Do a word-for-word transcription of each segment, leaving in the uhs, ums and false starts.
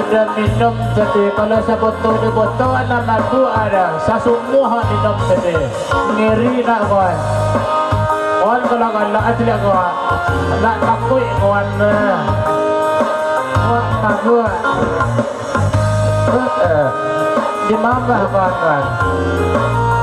Ado minum tadi, kalau sabotol dua botol, anak mabuk ado, sasumuah minum tadi. Ngeri nak, kawan. Kawan, kalau galak aja lah, kawan. Nak takuik, kawan. Kawan, mabuk. Eh, eh. Di mana, kawan, kawan?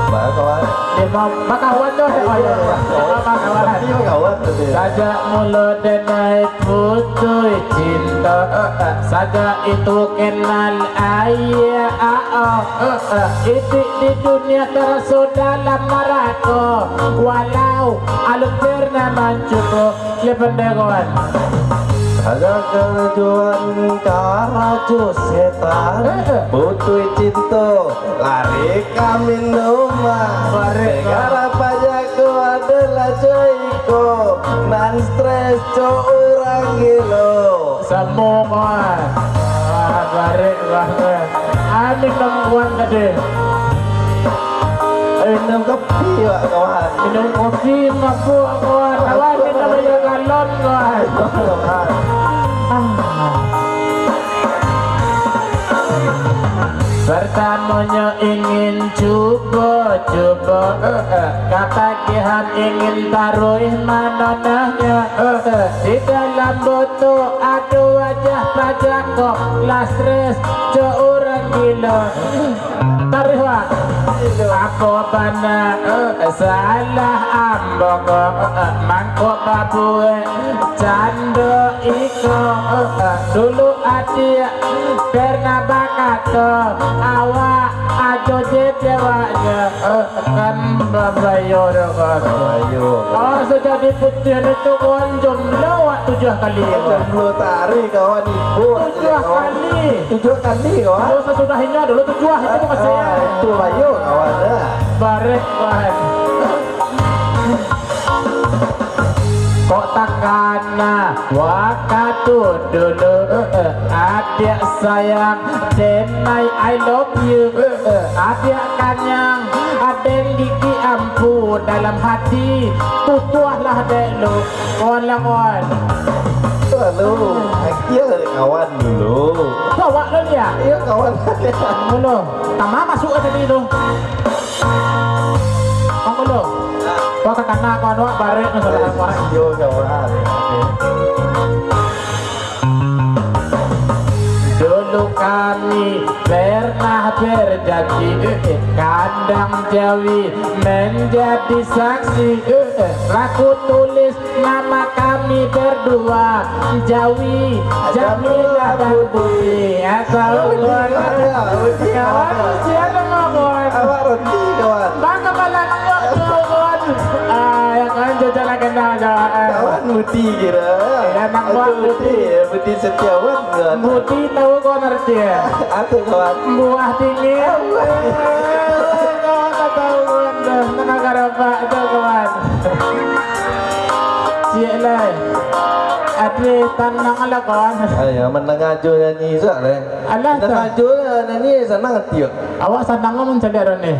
Mana, kawan? Di ma-, makawan tu, eh, oh, iya, iya. Di mana, kawan? Iya, kawan tu, dia. Sajak mulo denai putuih cinto, eh, eh. Sajak itu kenal aia, ah, oh, eh, eh. Iduik di dunia taraso dalam narako. Walau alun pernah mancubo, le pandai, kawan. Ada karajoan karajo setan, eh, eh. Putuih cinto, lari ka minuman. Lari ka Negara pajakku adalah Joiko, nan stres cok urang gilo. Samo, kawan. Ah, barek banget. Ah, minum, kawan, tadi. Eh, minum kopi, Wak, kawan. Minum kopi, mabuk, kawan. Kawan, minum aia galon, kawan. Kawan. Ah. Pertamonyo ingin cubo-cubo, eh, eh, katagihan ingin taruih manonahnyo, eh, eh, di dalam botol ado wajah pajako, lah stres cok urang gilo. Taruih, Wak. Apo bana, eh, salah ambo ko, eh, eh, mangko babuek cando iko, eh, eh, dulu adiak pernah bakato, awak ajo je dewaknyo, eh, kan babayo doh, kawan. Babayo. Awak sajadi putiah itu, kawan, jomblo awak tujuah kali, kawan. Jomblo tari, kawan, ibu. Tujuah kali. Tujuah kali, kawan. Kalau sasudah inyo dulu tujuah, itu bukan saya. Ah, itu bayo, kawan, dah. Barek, kawan. Kok takana wakatu dulu, eh, eh, adiak sayang, denai I love you, eh, eh, adiak kanyang, aden gigi ampu dalam hati, tutuahlah dek lu, kawan lah, kawan. Lalu, akhir kawan dulu. Bawa lo dia. Iya, kawan. Dulu. Tama masuk aja di itu. Mangko lo. Wah, kakana kawan wak barek masalah wak. Iyo, kawan. Dulu kami pernah berjanji, kandang jawi menjadi saksi. Lah kutulis nama kami berdua, Jawi, Jamilah dan Budi. Asal kawan. Kawan, usia nama kawan. Awak roti, kawan. Bang, kepala nengok tu, kawan. Ah, ya kan, jajalah kenal, kawan. Kawan Budi kira. Ya, nang buat Budi. Budi Setiawan, kawan. Budi tahu kawan arti ya? Apa, kawan? Buah dingin. Buah dingin. Kawan, tak tahu, kawan, tu. Tengah karapak tu, kawan. Ciek lai. Ade tanang lah, kawan. Ayo, mandanga jo nyanyi sak lai. Alah, mandanga jo nyanyi, sanang ati yo. Awak sanang lah mancaliak dah ni.